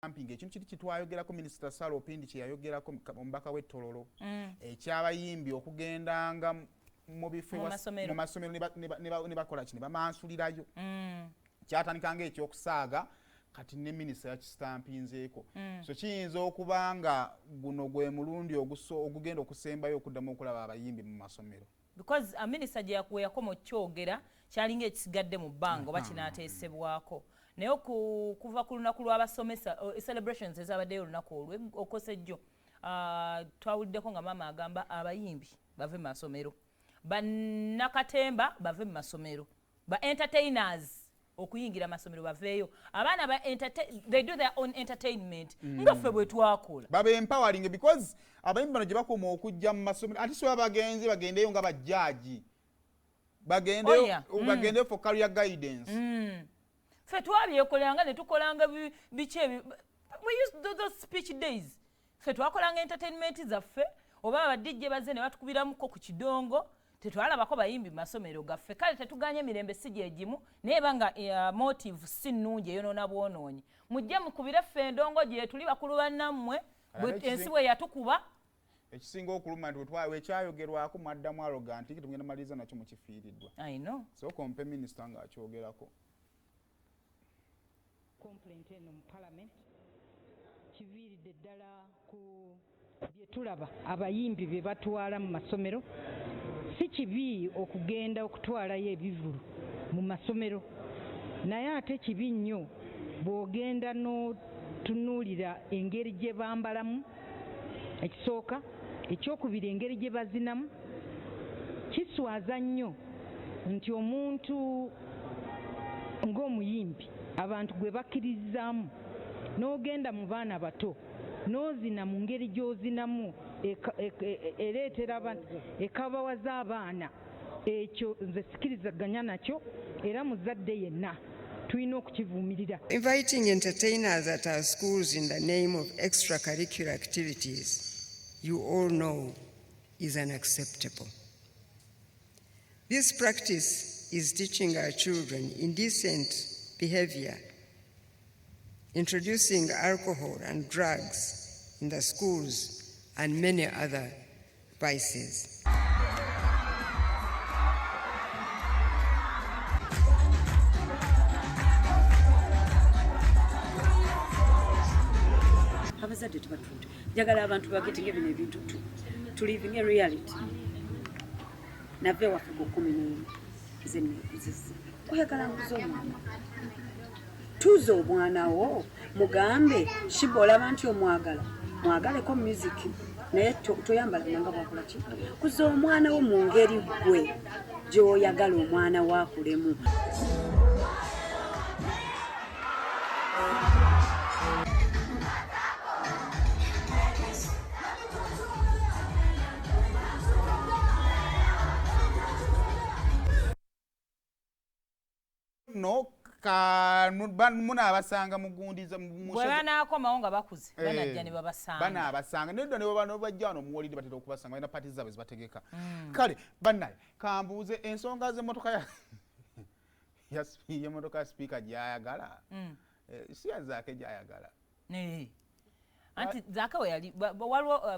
Stamping ekintu kiri kitwayogerako, Minisita Sara Opindi kye yayogerako, omubaka w'e Tororo, ekyabayimbi okugendanga mu bifo, mu masomero, ne bakola ki, ne bamansulirayo. Kyatandika nga ekyokusaaga, kati ne minisita yakisitampinzeeko. So kiyinza okuba nga guno gwe mulundi ogugenda okusembayo okuddamu okulaba abayimbi mu masomero. Because minisita gye yakoma okyogera, kyalinga ekisigadde mu bbanga oba kinaateesebwako. Naye kuva ku lunaku lw'abasomesa, celebrations ezabaddeyo olunaku olwo okosejjo, twawuliddeko nga maama agamba abayimbi bave mu masomero, bannakatemba bave mu masomero, ba entertainers okuyingira amasomero baveeyo. Abaana ba they do their own entertainment, nga ffe bwe twakola. Babe empowering, because abayimbi bano gye bakoma okujja mu masomero, ate si bagenze, bagendeyo nga bajjaaji, bagendeyo, oh, yeah. Bagendeyo for career guidance. Ffe twabyekoleranga ne tukolanga biki ebi, we used to do those speech days. Ffe twakolanga entertainment zaffe, oba aba DJ bazze ne batukubiramuko ku kidongo. Tetwalabako bayimbi mu masomero gaffe. Kale tetuganye, emirembe si gyegimu, naye banga motive si nnungi, eyonoona bwonoonyi. Mujje mukubire ffe endongo, gye tuli bakulu bannammwe, ensi bwe yatukuba. Ekisinga okuluma nti wekyayogerwako mwaddamu arrogant, tugenda maliriza nakyo mukifiiriddwa. Sooka ompe minisita ng'akyogerako. Complaint eno mu parliament kiviiridde ddala ku bye tulaba abayimbi bye batwala mu masomero. Si kibi okugenda okutwalayo ebivulu mu masomero, naye ate kibi nnyo bw'ogenda n'otunuulira engeri gye bambalamu, ekisooka. Ekyokubiri, engeri gye bazinamu. Kiswaza nnyo nti omuntu ng'omuyimbi, abantu gwe bakkirizaamu, n'ogenda mu baana bato n'ozina mu ngeri gy'ozinamu ereetera ekabawaza abaana. Ekyo nze sikirizaganya nakyo, era muzadde yenna tulina okukivumirira. Inviting entertainers at our schools in the name of extracurricular activities, you all know, is unacceptable. This practice is teaching our children indecent behavior, introducing alcohol and drugs in the schools and many other vices. Abazadde tubatudde, njagala abantu bagetinge bino ebintu to living a reality. Nava ewaffe ku 11, nze neekuzizza oyagala nkuza omwana. Tuuza omwana wo, mugambe, "Shiba, olaba nti omwagala, mwagaleko music, naye toyambala nanga bwakola ki." Kuza omwana wo mu ngeri gwe gy'oyagala omwana wo akulemu. No munaabasanga mugundiza. Bwe banaakomawo nga bakuze, banajja ne babasanga. Banaabasanga nedda, ne bajja wano muwolidde, batera okubasanga, balina party zaabwe zibategeka. Kale bannaye, kambuuze ensonga z'emmotoka y'emmotoka ya sipiika gyayagala. Si ya Zaake gyayagala? Anti Zaake we yali waliwo.